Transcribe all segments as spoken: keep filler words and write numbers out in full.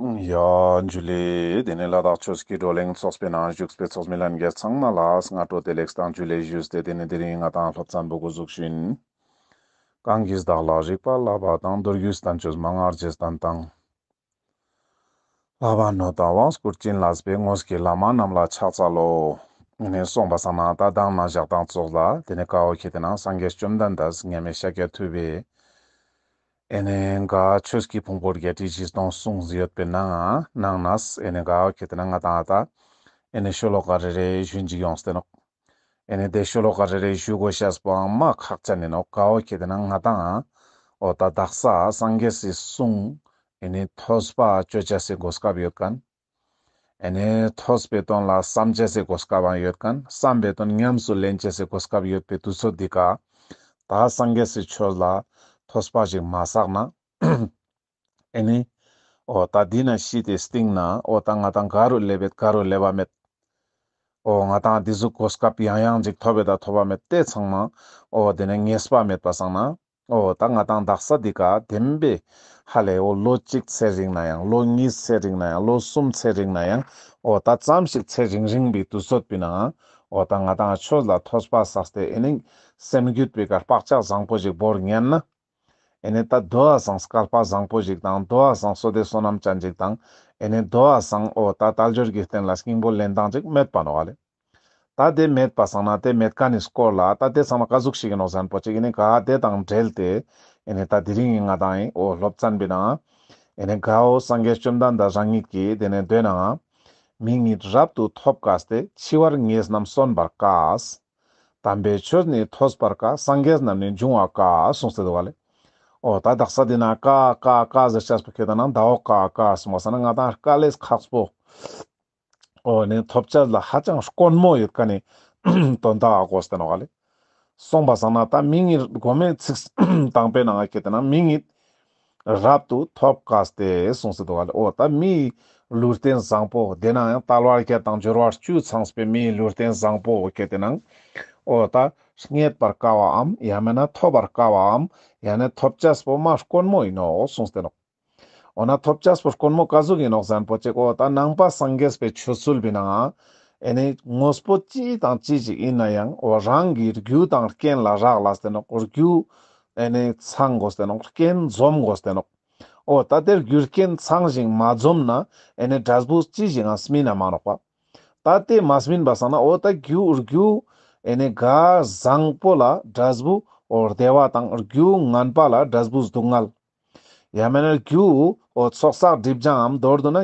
ཡ་འཇུ་ལེ། དེ་ནས་ལ་དྭགས་ཆོས་ཀྱི་བགྲོ་གླེང་ཚོགས་པའི་ནང་བཞུགས་པའི་ཚོགས་མི་ལྷན་རྒྱས་ཚང་མ་ལ་སྔ་དྲོ་བདེ་ལེགས་དང་འཇུ་ལེ་ཞུས་ཏེ། དེ་ནས་དེ་རིང་ང་ཏང་སློབ་ཚན་པོ་འགོ་འཛུགས་ཤིན། གང་གིས་བདག་ལ་རིག་པ་བསླབ་པ་དང་། མདོ་རྒྱུད་བསྟན་བཅོས་མན་ངག་རྗེས་བསྟན་དང་། བསླབ་པ་ནོད་དང་དབང་བསྐུར་བྱིན་བརླབས་པའི། དངོས་ཀྱི་བླ་མ་རྣམས་ལ་ཕྱག་འཚལ་ལོ། ཨེ་ནས་སོང་པ་སང་ན་ད་མདང་ནང་ཞག་དང་ཙོགས་ལ་དེ་ནས་ཀ་བོ་ཁྱེར་ཏེ་ན་སངས་རྒྱས་བཅོམ་ལྡན་འདས་མཉམ་མེད་ཤཱཀྱ་ཐུབ་པས། ཨེ་ནས་ག་ཆོས་ཀྱི་ཕུང་པོ་བརྒྱད་ཁྲི་བཞི་སྟོང་གསུངས་ཡོད་པའི་ནང་ནང་ནས་ཨེ་ནས་ག་བོ་ཁྱེར་ཏེ་ན་ང་ཏང་ད་ཨེ་ནས་ཤོ་ལོ་ཀ་རེ་རེ་ཞུན་ཅིག་ཡོངས་ཏེ་ནོག། ཨེ་ནས་དེ་ཤོ་ལོ་ཀ་རེ་རེ་ཞུ་དགོས་ཤེས་པོའང་མ་ཁག་ཅན་ཨིན་ནོག། ག་བོ་ཁྱེར་ཏེ་ན་ང་ཏང་འོ་ད་དག་ས་སངས་རྒྱས་སི་གསུང་ཨེ་ནས་ཐོས་པ་ཅོ་ཅེས་སི་གོ་སྐབས་ཡོད་ཁན། ཨེ་ནས་ཐོས་པའི་དོན་ལ་བསམ་ཅེས་སི་གོ་སྐབས་ཡང་ཡོད་ཁན། བསམ་པའི་དོན་ཉམས་སུ་ལེན་ཅེས་སི་གོ་སྐབས་ཡོད་པའི་དུས་ཚོད་འདི་ཀ་ད་སངས་རྒྱས་སི་ཆོས་ལ་ཐོས་པ་ཞིག་མ་བསགས་ན་ཨེ་ནི། འོ་ད་འདི་ན་ཤི་སྟེ་སྟིང་ན་འོ་ད་ང་ཏང་ག་རུ་སླེབས་པེད་ག་རུ་སླེབས་པ་མེད། འོ་ང་ཏང་འདི་ཟུག་གོ་སྐབས་ཡང་ཡང་ཅིག་ཐོབ་པེད་ད་ཐོབ་པ་མེད་དེ་ཚང་མ་འོ་དེ་ནས་ངེས་པ་མེད་པ་སང་ན་འོ་ད་ང་ཏང་དག་ས་འདི་ཀ་བདེན་པའི་ཧ་ལས་འོ་ལོ་གཅིག་ཚེ་རིང་ན་ཡང་ལོ་གཉིས་ཚེ་རིང་ན་ཡང་ལོ་གསུམ་ཚེ་རིང་ན་ཡང་འོ་ད་ཙམ་ཞིག་ཚེ་རིང་རིང་བའི་དུས་ཚོད་པའི་ནང་འོ་ད་ང་ཏང་ཆོས་ལ་ཐོས་པ་བསགས་ཏེ་ཨེ་ནི་སེམས་རྒྱུད་པའི་ཀ་བག་ཆགས་བཟང་པོ་ཞིག་བོར་ཉན་ན། ཨེ་ནས་ད་དོ་བ་སང་སྐལ་པ་བཟང་པོ་ཞིག་དང་དོ་བ་སང་བསོད་བདེ་བསོད་ནམས་ཅན་ཅིག་དང་ཨེ་ནས་དོ་བ་སང་འོ་ད་དལ་འབྱོར་གྱི་རྟེན་ལ་སྙིང་པོ་ལེན་སྟངས་ཅིག་མེད་པ་ནོག་ལེ། ད་དེ་མེད་པ་སང་ན་དེ་མེད་ཁན་ནི་སྐོར་ལ་ད་དེ་ཚང་མ་ཀ་ཟུག་ཞིག་ཨིན་ནོག་ཟེར་ན་པོ་ཅིག་ཨེ་ནས་ག་དེ་དང་འབྲེལ་ཏེ་ཨེ་ནས་ད་དེ་རིང་ང་ཏང་ཨིན་འོ་སློབ་ཚན་པའི་ནང་ཨེ་ནས་ག་འོ་སངས་རྒྱས་བཅོམ་ལྡན་འདས་རང་ཉིད་ཀྱིས་དེ་ནས་མདོའི་ནང་མིག་གཉིས་རབ་ཏུ་ཐོབ་དཀའ་སྟེ། འཆི་བར་ངེས་རྣམས་གསོན་པར་དཀའ། དམ་པའི་ཆོས་ནི་ཐོས་པར་དཀའ། སངས་རྒྱས་རྣམས་ནི་འབྱུང་བར་དཀའ་གསུངས་ཏེ་འདུག་ག་ལེ། འོ་ད་དག་ས་འདི་ན་དཀའ་དཀའ་དཀའ་ཟེར་ཅེས་པོ་ཁྱེར་ཏེ་ན་ཟླ་བོ་དཀའ་དཀའ་གསུངས་པ་སང་ན་ང་ཏང་དཀའ་ལས་ཁག་པོ་འོ་ནི་ཐོབ་ཅེས་ལ་ཧ་ཅང་དཀོན་མོ་ཡོད་ཁན་ནི་དོན་དག་གོ་སྟེ་ནོག་ག་ལེ། སོང་པ་སང་ན་ད་མིག་གཉིས་གོ་མེད་ཚིག་དང་པོའི་ནང་ཁྱེར་ཏེ་ན་མིག་གཉིས་རབ་ཏུ་ཐོབ་དཀའ་སྟེ་གསུངས་ཏེ་འདུག་ག་ལེ། འོ་ད་མིའི་ལུས་རྟེན་བཟང་པོ་དེ་ནའང་དལ་བ་བརྒྱད་དང་འབྱོར་བ་བཅུ་ཚང་བའི་མིའི་ལུས་རྟེན་བཟང་པོ་ཁྱེར་ཏེ་ནང་འོ་ད་རྙེད་པར་དཀའ་བའམ་ཡང་མེད་ན་ཐོབ་པར་དཀའ་བའམ་ཡང་ན་ཐོབ་ཅེས་པོ་མ་དཀོན་མོ་ཨིན་ནོག་གསུངས་ཏེ་ནོག། འོ་ན་ཐོབ་ཅེས་པོ་དཀོན་མོ་ཀ་ཟུག་ཨིན་ནོག་ཟེར་ན་པོ་ཅིག་འོ་ད་ནང་པ་སངས་རྒྱས་པའི་ཆོས་ཚུལ་པའི་ནང་ཨེ་ནི་དངོས་པོ་ཅི་དང་ཅི་ཞིག་ཨིན་ན་ཡང་འོ་རང་གི་རྒྱུ་དང་རྐྱེན་ལ་རག་ལས་ཏེ་ནོག། རྒྱུ་ཨེ་ནི་ཚང་དགོས་ཏེ་ནོག། རྐྱེན་འཛོམས་དགོས་ཏེ་ནོག། འོ་ད་དེ་རྒྱུ་རྐྱེན་ཚང་ཞིང་མ་འཛོམས་ན་ཨེ་ནི་འབྲས་བུ་ཅི་ཞིག་ཡང་སྨིན་ན་མ་ནོག་པ། ད་དེ་མ་སྨིན་པ་སང་ན་འོ་ད་རྒྱུ་རྒྱུ་ཨེ་ནི་ག་བཟང་པོ་ལ་འབྲས་བུ་འོ་བདེ་བ་དང་རྒྱུ་ངན་པ་ལ་འབྲས་བུ་སྡུག་བསྔལ། ཡང་མེད་ན་རྒྱུ་འོ་ཚོགས་བསགས་སྒྲིབ་སྦྱང་ངམ་མདོར་བསྡུ་ན་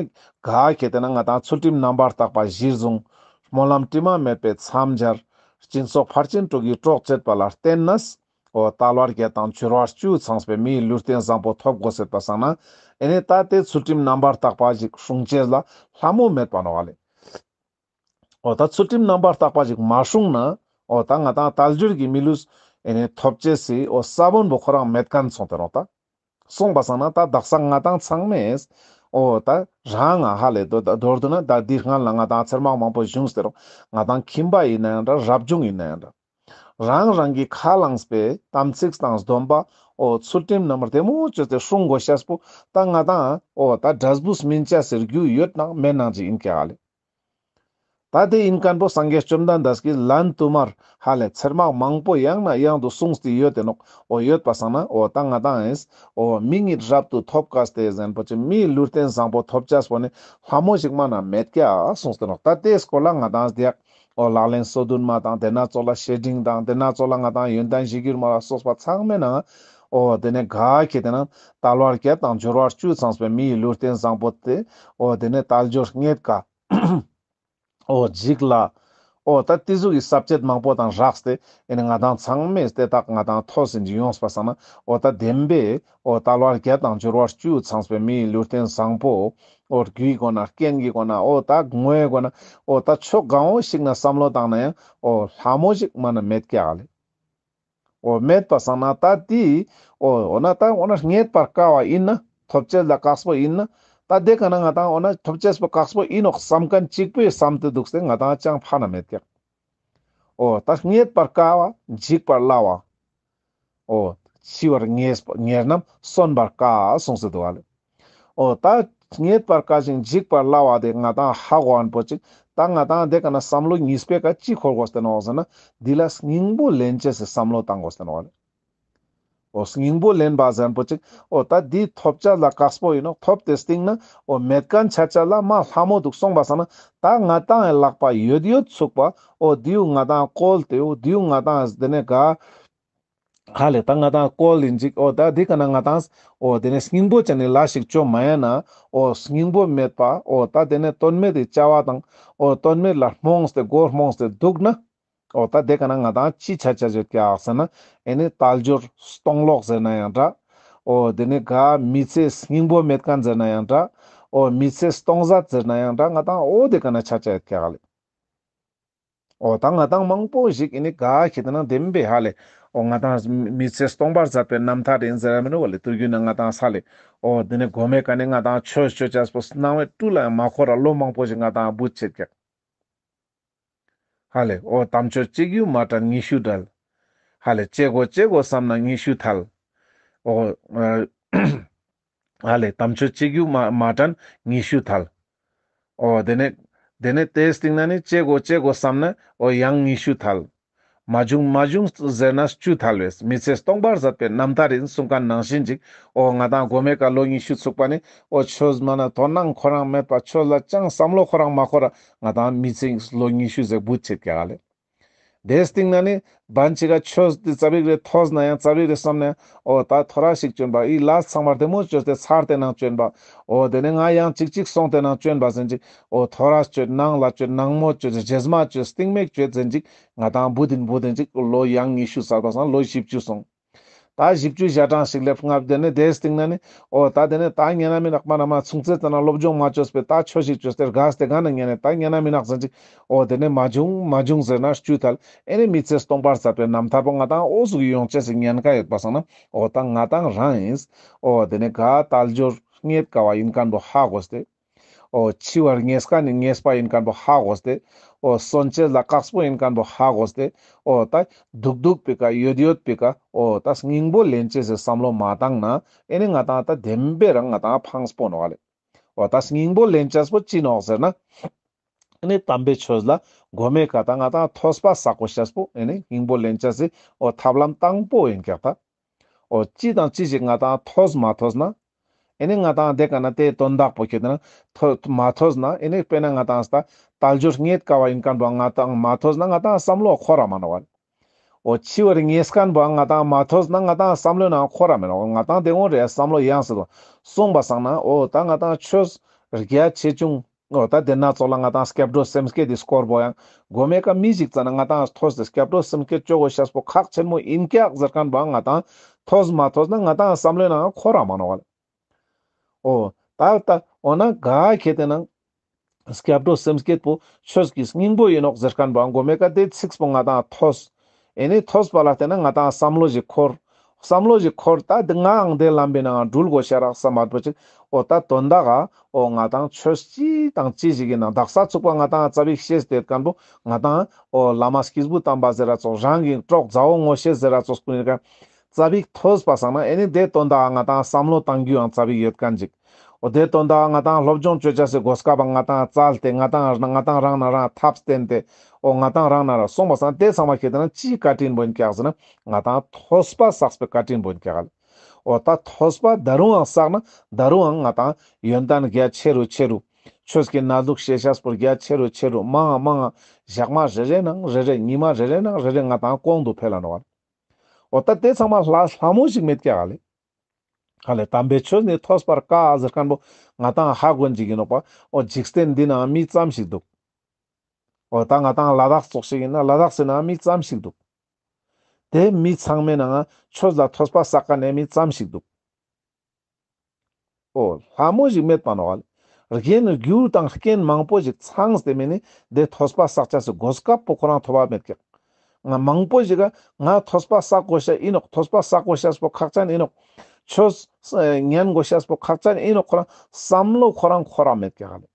ག་ཁྱེར་ཏེ་ན་ང་ཏང་ཚུལ་ཁྲིམས་རྣམ་པར་དག་པ་གཞིར་བཟུང་། སྨོན་ལམ་དྲི་མ་མེད་པའི་མཚམས་སྦྱར། སྦྱིན་སོགས་ཕར་ཕྱིན་དྲུག་གི་གྲོགས་བྱེད་པ་ལ་བརྟེན་ནས་འོ་དལ་བ་བརྒྱད་དང་འབྱོར་བ་བཅུ་ཚང་བའི་མིའི་ལུས་རྟེན་བཟང་པོ་ཐོབ་དགོས་ཟེར་པ་སང་ན་ཨེ་ནི་ད་དེ་ཚུལ་ཁྲིམས་རྣམ་པར་དག་པ་ཞིག་སྲུང་ཅེས་ལ་ལྷ་མོ་མེད་པ་ནོག་ག་ལེ། འོ་ད་ཚུལ་ཁྲིམས་རྣམ་པར་དག་པ་ཞིག་མ་སྲུང་ན་འོ་ད་ང་ཏང་དལ་འབྱོར་གྱི་མི་ལུས་ཨེ་ནི་ཐོབ་ཅེས་སི་འོ་ས་བོན་པོ་ཁོ་རང་མེད་ཁན་སོང་སྟེ་ནོག་ད། སོང་པ་སང་ན་ད་དག་ས་ང་ཏང་ཚང་མས་འོ་ད་རང་ང་ཧ་ལས་དོ་ད་མདོར་བསྡུ་ན་ད་འདི་སྔན་ལ་ང་ཏང་ཚེར་མ་མང་པོ་བྱུང་སྟེ་རོག། ང་ཏང་ཁྱིམ་པ་ཨིན་ན་ཡང་འདྲ་རབ་བྱུང་ཨིན་ན་ཡང་འདྲ། རང་རང་གི་ཁས་བླངས་པའི་དམ་ཚིག་དང་སྡོམ་པ་འོ་ཚུལ་ཁྲིམས་རྣམ་པར་བདེ་མོ་བཅོས་ཏེ་སྲུང་དགོས་ཤེས་པོ་ད་ང་ཏང་འོ་ད་འབྲས་བུ་སྨིན་ཅེས་སི་རྒྱུ་ཡོད་ནང་མེད་ནང་ཅིག་ཨིན་ཀྱག་ལེ། ད་དེ་ཨིན་ཁན་པོ་སངས་རྒྱས་བཅོམ་ལྡན་འདས་ཀྱིས་ལན་དུ་མར་ཧ་ལས་ཚེར་མ་མང་པོ་ཡང་ནས་ཡང་དུ་གསུངས་ཏེ་ཡོད་དེ་ནོག། འོ་ཡོད་པ་སང་ན་འོ་ད་ང་ཏང་ཨིན་འོ་མིག་གཉིས་རབ་ཏུ་ཐོབ་དཀའ་སྟེ་ཟེར་ན་པོ་ཅིག་མིའི་ལུས་རྟེན་བཟང་པོ་ཐོབ་ཅེས་པོ་ནི་ལྷ་མོ་ཞིག་མ་ན་མེད་ཀྱག་གསུངས་ཏེ་ནོག། ད་དེའི་སྐོར་ལ་ང་ཏང་དེ་འོ་ལག་ལེན་སོ་བདུན་མ་དང་དེ་ན་ཙོགས་ལ་བཤེས་སྤྲིང་དང་དེ་ན་ཙོགས་ལ་ང་ཏང་ཡོན་ཏན་གཞིར་གྱུར་མ་ལ་སོགས་པ་ཚང་མའི་ནང་འོ་དེ་ནས་ག་ཁྱེར་ཏེ་ན་དལ་བ་བརྒྱད་དང་འབྱོར་བ་བཅུ་ཚང་བའི་མིའི་ལུས་རྟེན་བཟང་པོ་དེ་འོ་དེ་ནས་དལ་འབྱོར་རྙེད་དཀའ། འོ་འཇིག་ལ། འོ་ད་དེ་ཟུག་གི་ས་བཅད་མང་པོ་དང་སྦྲགས་ཏེ་ཨེ་ནི་ང་ཏང་ཚང་མས་དེ་དག་ང་ཏང་ཐོས་ཟིན་གྱི་ཡོངས་པ་སང་ན་འོ་ད་བདེན་པའི་འོ་དལ་བ་བརྒྱད་དང་འབྱོར་བ་བཅུ་ཚང་བའི་མིའི་ལུས་རྟེན་བཟང་པོ་འོ་རྒྱུའི་སྒོ་ནས་རྐྱེན་གྱི་སྒོ་ནས་འོ་ད་དངོས་སྒོ་ནས་འོ་ད་ཕྱོགས་གང་བོ་ཞིག་ནས་བསམ་བློ་བཏང་ན་ཡང་འོ་ལྷ་མོ་ཞིག་མ་ན་མེད་ཀྱག་ལེ། འོ་མེད་པ་སང་ན་ད་དེ་འོ་འོ་ན་ད་འོ་ན་རྙེད་པར་དཀའ་བ་ཨིན་ན་ཐོབ་ཅེས་ལ་དཀགས་པོ་ཨིན་ན་ད་དེ་ཀ་ན་ང་ཏང་འོ་ན་ཐོབ་ཅེས་པོ་དཀགས་པོ་ཨིན་ནོག་བསམ་ཁན་གཅིག་པོའི་བསམ་དེ་འདུག་སྟེ་ང་ཏང་ཅང་ཕན་ན་མེད་ཀྱག། འོ་ད་རྙེད་པར་དཀའ་བ་འཇིག་པར་སླ་བ། འོ་འཆི་བར་ངེས་པ་ངེས་རྣམས་གསོན་པར་དཀའ་གསུངས་སེ་འདུག་ག་ལེ། འོ་ད་ རྙེད་པར་དཀའ་ཞིང་འཇིག་པར་སླ་བ་དེ་ང་ཏང་ཧ་གོ་ཨན་པོ་ཅིག་ད་ང་ཏང་དེ་ཀ་ན་བསམ་བློ་གཉིས་པའི་ཀ་ཅི་འཁོར་དགོས་ཏེ་ནོག་ཟེར་ན། འདི་ལ་སྙིང་པོ་ལེན་ཅེས་སི་བསམ་བློ་བཏང་དགོས་ཏེ་ནོག་ལེ། འོ་སྙིང་པོ་ལེན་པ་ཟེར་ཨན་པོ་ཅིག་འོ་ད་འདི་ཐོབ་ཅེས་ལ་དཀགས་པོ་ཨིན་ནོག་ཐོབ་སྟེ་སྟིང་ན་འོ་མེད་ཁན་ཆ་ཅེས་ལ་མ་ལྷ་མོ་འདུག་སོང་པ་སང་ན། ད་ང་ཏང་ངི་ལག་པ་ཡོད་ཡོད་ཚུགས་པ་འོ་དེའུ་ང་ཏང་བཀོལ་ཏེ་འོ་དེའུ་ང་ཏང་དེ་ནས་ག་ཧ་ལེ་ད་ང་ཏང་བཀོལ་ཨིན་ཅིག་འོ་ད་དེ་ཀ་ན་ང་ཏང་འོ་དེ་ནས་སྙིང་པོ་ཅན་ནི་ལས་ཤིག་ཅོ་མ་ཡ་ན། འོ་སྙིང་པོ་མེད་པ་འོ་ད་དེ་ནས་དོན་མེད་དི་བྱ་བ་དང་འོ་དོན་མེད་ལ་རྨོངས་ཏེ་མགོ་རྨོངས་ཏེ་འདུག་ན། འོ་ད་དེ་ཀ་ན་ང་ཏང་ཅི་ཆ་ཆ་ཡོད་ཀྱག་ཟེར་ན། ཨེ་ནི་དལ་འབྱོར་སྟོང་ལོག་ཟེར་ན་ཡང་འདྲ། འོ་དེ་ནས་ག་མི་ཚེ་སྙིང་པོ་མེད་ཁན་ཟེར་ན་ཡང་འདྲ། འོ་མི་ཚེ་སྟོང་ཟད་ཟེར་ན་ཡང་འདྲ། ང་ཏང་འོ་དེ་ཀ་ན་ཆ་ཆ་ཡོད་ཀྱག་ལེ། འོ་ད་ང་ཏང་མང་པོ་ཞིག་ཨེ་ནི་ག་ཁེ་ཏེ་ན་བདེན་པའི་ཧ་ལེ། འོ་ང་ཏང་མི་ཚེ་སྟོང་པར་ཟད་པའི་རྣམ་ཐར་ཨིན་ཟེར་ར་མི་ནུག་པ་ལེ། དུས་རྒྱུན་ན་ང་ཏང་ས་ལེ། འོ་དེ་ནས་གོ་མའི་ཀ་ནས་ང་ཏང་ཆོས་ཆོས་ཅེས་པོ་སྣང་བའི་དྲུལ་ལ་ཡང་མ་འཁོར་ར་ལོ་མང་པོ་ཞིག་ང་ཏང་བུད་ཆེད་ཀྱག་ཧ་ལེ། འོ་དམ་ཆོས་གཅིག་གཡུ་མ་དྲན་ཉི་ཤུ་བྲལ། ཧ་ལེ། ཅི་དགོས་ཅི་དགོས་བསམ་ན་ཉི་ཤུ་ཐལ། འོ་ཨ། ཧ་ལེ། དམ་ཆོས་གཅིག་གཡུ་མ་མ་དྲན་ཉི་ཤུ་ཐལ། འོ་དེ་ནས་དེ་ནས་དེའི་སྟིང་ན་ནི་ཅི་དགོས་ཅི་དགོས་བསམ་ན་འོ་ཡང་ཉི་ཤུ་ཐལ། མ་བྱུང་མ་བྱུང་ཟེར་ན་བཅུ་ཐལ་བས། མི་ཚེ་སྟོང་པར་ཟད་པའི་རྣམ་ཐར་ཨིན་གསུང་ཁན་ནང་བཞིན་ཅིག་འོ་ང་ཏང་གོ་མའི་ཀ་ལོ་ཉི་ཤུ་ཚུགས་པ་ནི་འོ་ཆོས་མ་ན་དོ་སྣང་ཁོ་རང་མེད་པ་ཆོས་ལ་ཅང་བསམ་བློ་ཁོ་རང་མ་འཁོར་ར་ང་ཏང་མི་ཚེ་ལོ་ཉི་ཤུ་ཟེར་བུད་ཆེད་ཀྱག་ལེ། དེའི་སྟིང་ན་ནི་བན་ཅིག་ག་ཆོས་དེ་ཙ་པིག་རེ་ཐོས་ན་ཡང་ཙ་པིག་རེ་བསམ་ན་ཡང་འོ་ད་ཐོ་རས་ཤིག་བཅོན་པ་ཨི་ལས་ཚང་མ་བདེ་མོ་བཅོས་ཏེ་ཚར་ཏེ་ནང་བཅོན་པ། འོ་དེ་ནས་ང་ཡང་ཅིག་ཅིག་སོང་སྟེ་ནང་བཅོན་པ་ཟེར་ཅིག་འོ་ཐོ་རས་བཅོས་ནང་ལ་བཅོས་ནང་མོ་བཅོས་རྗེས་མ་བཅོས་སྟིང་མེད་བཅོས་ཟེར་ཅིག་ང་ཏང་བུད་དིན་བུད་དིན་ཅིག་ལོ་ཡང་ཉི་ཤུ་ཚར་པ་སང་ལོ་བཞི་བཅུ་སོང་། ད་བཞི་བཅུ་ཞེ་གྲངས་ཤིག་ལེབ་ང་དེ་ནས་དེའི་སྟིང་ན་ནི་འོ་ད་དེ་ནས་ད་ཉན་ན་མི་ནག་མ་ན་མ་ཆུང་ཚེ་ཙ་ན་སློབ་སྦྱོང་མ་བཅོས་པའི་ད་ཆོས་ཤིག་བཅོས་ཏེ་དགའ་སྟེ་ག་ན་ཉན་ནས་ད་ཉན་ན་མི་ནག་ཟེར་ཅིག་འོ་དེ་ནས་མ་བྱུང་མ་བྱུང་ཟེར་ན་བཅུ་ཐལ། ཨེ་ནི་མི་ཚེ་སྟོང་པར་ཟད་པའི་རྣམ་ཐར་པོ་ང་ཏང་འོ་ཟུག་ཡོང་ཅེས་སི་ཉེན་ཁ་ཡོད་པ་སང་ན་འོ་ད་ང་ཏང་རང་ཨིན། འོ་དེ་ནས་ག་དལ་འབྱོར་རྙེད་དཀའ་བ་ཨིན་ཁན་པོ་ཧ་གོ་སྟེ། འོ་འཆི་བར་ངེས་ཁན་ནི་ངེས་པ་ཨིན་ཁན་པོ་ཧ་གོ་སྟེ། འོ་གསོན་ཅེས་ལ་དཀགས་པོ་ཨིན་ཁན་པོ་ཧ་གོ་སྟེ། འོ་ད་དུག་དུག་པའི་ཀ་ཡོད་ཡོད་པའི་ཀ་འོ་ད་སྙིང་པོ་ལེན་ཅེས་སི་བསམ་བློ་མ་བཏང་ན་ཨེ་ནི་ང་ཏང་ད་བདེན་པའི་རང་ང་ཏང་ཕངས་པོ་ནོག་ལེ། འོ་ད་སྙིང་པོ་ལེན་ཅེས་པོ་ཅི་ནོག་ཟེར་ན། ཨེ་ནི་དམ་པའི་ཆོས་ལ་གོ་མའི་ཀ་ད་ང་ཏང་ཐོས་པ་བསགས་གོ་ཤེས་པོ་ཨེ་ནི་སྙིང་པོ་ལེན་ཅེས་སི་འོ་ཐབས་ལམ་དང་པོ་ཨིན་ཀྱག་ད། འོ་ཅི་དང་ཅི་ཞིག་ང་ཏང་ཐོས་མ་ཐོས་ན། ཨེ་ནི་ང་ཏང་དེ་ཀ་ན་དེའི་དོན་དག་པོ་ཁྱེད་ན་ཐོས་མ་ཐོས་ན་ཨེ་ནི་དཔེར་ན་ང་ཏང་ད་དལ་འབྱོར་རྙེད་དཀའ་བ་ཨིན་ཁན་པོ་ང་ཏང་མ་ཐོས་ན་ང་ཏང་བསམ་བློ་འཁོར་ར་མ་ནོག་པ། འོ་འཆི་བར་ངེས་ཁན་པོ་ང་ཏང་མ་ཐོས་ན་ང་ཏང་བསམ་བློའི་ནང་འཁོར་ར་མ་ནོག་པ། ང་ཏང་དེ་འོང་རེ་བསམ་བློ་ཡང་སྲིད་དོ་སོང་པ་སང་ན་འོ་ད་ང་ཏང་ཆོས་རྒྱ་ཆེ་ཆུང་འོ་ད་དེ་ན་ཙོགས་ལ་ང་ཏང་སྐྱབས་འགྲོ་སེམས་བསྐྱེད་དེ་སྐོར་པོ་ཡང་གོ་མའི་ཀ་མི་ཞིག་ཙ་ན་ང་ཏང་ཐོས་ཏེ་སྐྱབས་འགྲོ་སེམས་བསྐྱེད་ཅོ་གོ་ཤེས་པོ་ཁག་ཆེན་མོ་ཨིན་ཀྱག་ཟེར་ཁན་པོ་ང་ཏང་ཐོས་མ་ཐོས་ན་ང་ཏང་བསམ་བློའི་ནང་འཁོར་ར་མ་ནོག་པ། འོ་ད་ད་འོ་ན་ག་ཁྱེད་དེ་ན་སྐྱབས་འགྲོ་སེམས་བསྐྱེད་པོ་ཆོས་ཀྱི་སྙིང་པོ་ཨིན་ནོག་ཟེར་ཁན་པོ་གོ་མའི་ཀ་དེ་ཚིགས་པོ་ང་ཏང་ཐོས། ཨེ་ནི་ཐོས་པ་ལ་བརྟེན་ན་ང་ཏང་བསམ་བློ་ཞིག་འཁོར། བསམ་བློ་ཞིག་འཁོར་ད་དེ་ངའང་དེ་ལམ་པའི་ནང་འགྲུལ་གོ་ཤ་རག་བསམ་པ་པོ་ཅིག་འོ་ད་དོན་དག་ག་འོ་ང་ཏང་ཆོས་ཅི་དང་ཅི་ཞིག་ཨིན་ན་དག་ས་ཚུགས་པ་ང་ཏང་ཙ་པིག་ཤེས་ཏེ་ཡོད་ཁན་པོ་ང་ཏང་འོ་བླ་མ་སྐྱེས་བུ་དམ་པ་ཟེར་ར་ཙོགས་རང་གི་གྲོགས་མཛའ་བོ་ངོ་ཤེས་ཟེར་ར་ཙོགས་ཀུན་ནི་ཀ་ཙ་པིག་ཐོས་པ་སང་ན་ཨེ་ནི་དེ་དོན་དག་ག་ང་ཏང་བསམ་བློ་བཏང་རྒྱུའང་ཙ་པིག་ཡོད་ཁན་ཅིག་འོ་དེ་དོན་དག་ང་ཏང་སློབ་སྦྱོང་ཅོ་ཅེས་སི་གོ་སྐབས་ང་ཏང་བཙལ་ཏེ་ང་ཏང་ང་ཏང་རང་ན་རང་ཐབས་བསྟེན་ཏེ་འོ་ང་ཏང་རང་ན་རང་སོང་པ་སང་དེ་ཚང་མ་ཁྱེད་དེ་ན་ཅིའི་བཀའ་དྲིན་པོ་ཨིན་ཀྱག་ཟེར་ན་ང་ཏང་ཐོས་པ་བསགས་པའི་བཀའ་དྲིན་པོ་ཨིན་ཀྱག་ལེ། འོ་ད་ཐོས་པ་ད་རུང་ཡང་བསགས་ན་ད་རུང་ཡང་ང་ཏང་ཡོན་ཏན་རྒྱ་ཆེ་རུ་ཆེ་རུ་ཆོས་ཀྱི་གནས་ལུགས་ཤེས་ཤེས་པོ་རྒྱ་ཆེ་རུ་ཆེ་རུ་མང་ང་མང་ང་ཞག་མ་རེ་རེ་ནང་རེ་རེ་ཉི་མ་རེ་རེ་ནང་རེ་རེ་ང་ཏང་གོང་དུ་འཕེལ་ལ་ནོག་པ། འོ་ད་དེ་ཚང་མ་ལྷ་ལྷ་མོ་ཞིག་མེད་ཀྱག་ལེ། ཧ་ལེ་དམ་པའི་ཆོས་ནི་ཐོས་པར་དཀའ་ཟེར་ཁན་པོ་ང་ཏང་ཧ་གོ་ཅིག་ཨིན་ནོག་པ། འོ་འཇིག་རྟེན་འདི་ན་མི་ཙམ་ཞིག་འདུག་འོ་ད་ང་ཏང་ལ་དྭགས་ཙོགས་ཤིག་ཨིན་ན་ལ་དྭགས་སི་ན་མི་ཙམ་ཞིག་འདུག་དེ་མི་ཚང་མའི་ནང་ང་ཆོས་ལ་ཐོས་པ་བསགས་ཁན་ནི་མི་ཙམ་ཞིག་འདུག་འོ་ལྷ་མོ་ཞིག་མེད་པ་ནོག་ལེ། རྒྱན་རྒྱུ་དང་རྐྱེན་མང་པོ་ཞིག་ཚང་སྟེ་མེད་ནི་དེ་ཐོས་པ་བསགས་ཅེས་སི་གོ་སྐབས་པོ་ཁོ་རང་ཐོབ་པ་མེད་ཀྱག་ང་མང་པོ་ཞིག་ག་ང་ཐོས་པ་བསགས་གོ་ཤ་ཨིན་ནོག་ཐོས་པ་བསགས་གོ་ཤེས་པོ་ཁག་ཅན་ཨིན་ནོག་ཆོས་ཉན་གོ་ཤེས་པོ་ཁག་ཅན་ཨིན་ནོག་ཁོ་རང་བསམ་བློ་ཁོ་རང་འཁོར་ར་མེད་ཀྱག་ལེ།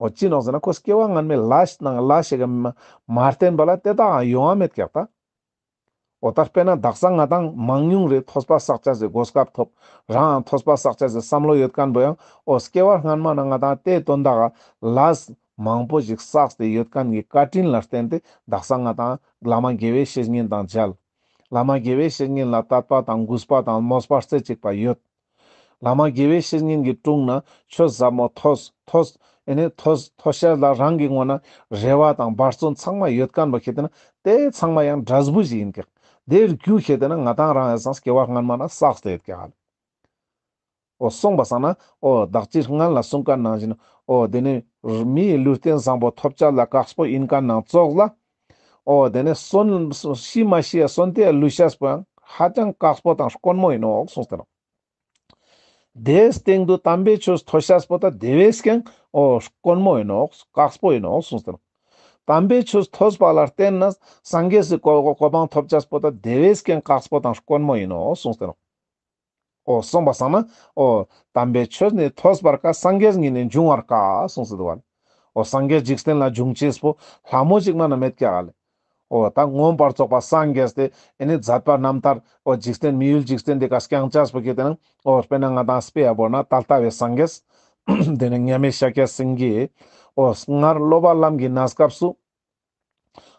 འོ་ཅི་ནོག་ཟེར་ན་ཁོ་སྐྱེ་བ་སྔན་མའི་ལས་ནང་ལས་ཤིག་ག་མ་མ་བརྟེན་པ་ལ་དེ་དག་ཡོང་བ་མེད་ཀྱག་ད། འོ་ད་དཔེར་ན་དག་ས་ང་ཏང་མང་ཉུང་རེ་ཐོས་པ་བསགས་ཅེས་སི་གོ་སྐབས་ཐོབ། རང་ཐོས་པ་བསགས་ཅེས་སི་བསམ་བློ་ཡོད་མཁན་པོ་ཡང་འོ་སྐྱེ་བ་སྔན་མ་ན་ང་ཏང་དེ་དོན་དག་ག་ལས་མང་པོ་ཞིག་བསགས་ཏེ་ཡོད་མཁན་གྱི་བཀའ་དྲིན་ལ་བརྟེན་ཏེ་དག་ས་ང་ཏང་བླ་མ་དགེ་བའི་བཤེས་གཉེན་དང་མཇལ། བླ་མ་དགེ་བའི་བཤེས་གཉེན་ལ་དད་པ་དང་གུས་པ་དང་མོས་པ་རྩེ་གཅིག་པ་ཡོད། བླ་མ་དགེ་བའི་བཤེས་གཉེན་གྱི་དྲུང་ན་ཆོས་ཟབ་མོ་ཐོས་ཐོས། ཨེ་ནི་ཐོས་ཐོས་ཤེས་ལ་རང་གི་ངོས་ན་རེ་བ་དང་འབད་བརྩོན་ཚང་མ་ཡོད་མཁན་པོ་ཁེ་ཏེ་ན་དེ་ཚང་མ་ཡང་འབྲས་བུ་ཞིག་ཡིན་ཀྱག། དེ་རྒྱུ་ཁེ་ཏེ་ན་ང་ཏང་རང་ཡང་སང་སྐྱེ་བ་སྔན་མ་ན་བསགས་ཏེ་ཡོད་ཀྱག་ལེ། འོ་སོང་པ་སང་ན་འོ་དག་ཅིག་སྔན་ལ་གསུངས་མཁན་ནང་བཞིན་འོ་དེ་ནི་མིའི་ལུས་རྟེན་བཟང་པོ་ཐོབ་ཅེས་ལ་དཀགས་པོ་ཡིན་མཁན་ནང་ཙོགས་ལ། འོ་དེ་ནི་གསོན་ཤི་མ་ཤི་ཡ་གསོན་ཏེ་ལུས་ཤེས་པོ་ཡང་ཧ་ཅང་དཀགས་པོ་དང་དཀོན་མོ་ཡིན་ནོག་གསུངས་ཏེ་ནོག། དེའི་སྟེང་དུ་དམ་པའི་ཆོས་ཐོས་ཤེས་པོ་ད་དེ་བས་ཀྱང་འོ་དཀོན་མོ་ཡིན་ནོག། དཀགས་པོ་ཡིན་ནོག་གསུངས་ཏེ་ནོག། དམ་པའི་ཆོས་ཐོས་པ་ལ་བརྟེན་ནས་སངས་རྒྱས་སི་གོ་གོ་གོ་འཕང་ཐོབ་ཅེས་པོ་ད་དེ་བས་ཀྱང་དཀགས་པོ་དང་དཀོན་མོ་ཡིན་ནོག་གསུངས་ཏེ་ནོག། འོ་སོང་པ་སང་ན་འོ་དམ་པའི་ཆོས་ནི་ཐོས་པར་དཀའ། སངས་རྒྱས་ཉིད་ནི་འབྱུང་བར་དཀའ་གསུངས་ཏེ་འདུག་བ། འོ་སངས་རྒྱས་འཇིག་རྟེན་ལ་འབྱུང་ཅེས་པོ་ལྷ་མོ་ཞིག་མ་ན་མེད་ཀྱག་ལེ། འོ་ད་མངོན་པར་རྫོགས་པ་སངས་རྒྱས་ཏེ་ཨེ་ནི་མཛད་པ་རྣམ་ཐར་འོ་འཇིག་རྟེན་མི་ཡུལ་འཇིག་རྟེན་འདི་ཀ་སྐྱངས་ཅེས་པོ་ཁེ་ཏེ་ན་འོ་དཔེར་ན་ང་ཏང་དཔེ་ཡ་བོར་ན་ད་ལྟ་བའི་སངས་རྒྱས་དེ་ནི་མཉམ་མེད་ཤཱཀྱ་སེང་གེ་འོ་སྔར་སློབ་པ་ལམ་གྱི་གནས་སྐབས་སུ་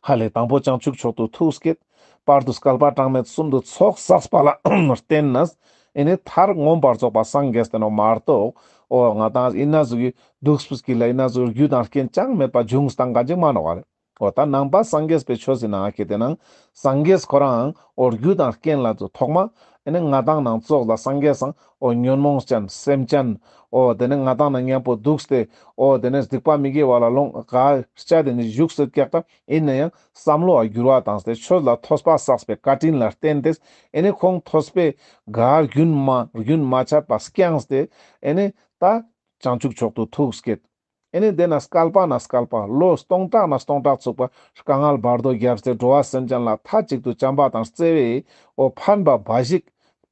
ཧ་ལེ་དང་པོ་བྱང་ཆུབ་མཆོག་ཏུ་ཐུགས་བསྐྱེད། བར་དུ་བསྐལ་པ་གྲངས་མེད་གསུམ་དུ་ཚོགས་བསགས་པ་ལ་བརྟེན་ནས་ཨེ་ནི་མཐར་མངོན་པར་རྫོགས་པ་སངས་རྒྱས་ཏེ་ནོག་མ་གཏོགས་འོ་ང་ཏང་ཨི་ན་ཟུག་གི་འདུག་སྤུས་ཀྱི་ལ་ཨི་ན་ཟུག་རྒྱུ་དང་རྐྱེན་ཅང་མེད་པ་འབྱུང་སྟངས་ག་ཅིག་མ་ནོག་བ་རེད། འོ་ད་ནང་པ་སངས་རྒྱས་པའི་ཆོས་སི་ནང་ཁེ་ཏེ་ན་སངས་རྒྱས་ཁོ་རང་འོ་རྒྱུ་དང་རྐྱེན་ལ་ཚོ་ཐོག་མ་ཨེ་ནི་ང་ཏང་ནང་ཙོགས་ལ་སངས་རྒྱས་སང་འོ་ཉོན་མོངས་ཅན་སེམས་ཅན་འོ་དེ་ནི་ང་ཏང་ན་མཉམ་པོ་འདུག་སྟེ་འོ་དེ་ནི་སྡིག་པ་མི་དགེ་བ་ལ་ལོངས་ག་སྤྱད་དེ་ནི་བཞུགས་སེ་ཀྱག་ད་ཡིན་ན་ཡང་བསམ་བློ་བ་འགྱུར་བ་བཏང་སྟེ་ཆོས་ལ་ཐོས་པ་བསགས་པའི་བཀའ་དྲིན་ལ་བརྟེན་ཏེ་ཨེ་ནི་ཁོང་ཐོས་པའི་ག་རྒྱུན་མ་རྒྱུན་མ་ཆད་པ་སྐྱངས་ཏེ་ཨེ་ནི་ད་བྱང་ཆུབ་མཆོག་ཏུ་ཐུགས་བསྐྱེད། ཨེ་ནི་དེ་ན་བསྐལ་པ་ན་བསྐལ་པ་ལོ་སྟོང་ཕྲག་ན་སྟོང་ཕྲག་ཚུག་པ་དཀའ་ངལ་བར་དོ་བརྒྱབ་སྟེ་འགྲོ་བ་སེམས་ཅན་ལ་མཐའ་གཅིག་ཏུ་བྱམས་པ་དང་བརྩེ་བའི་འོ་ཕན་པ་འབའ་ཞིག་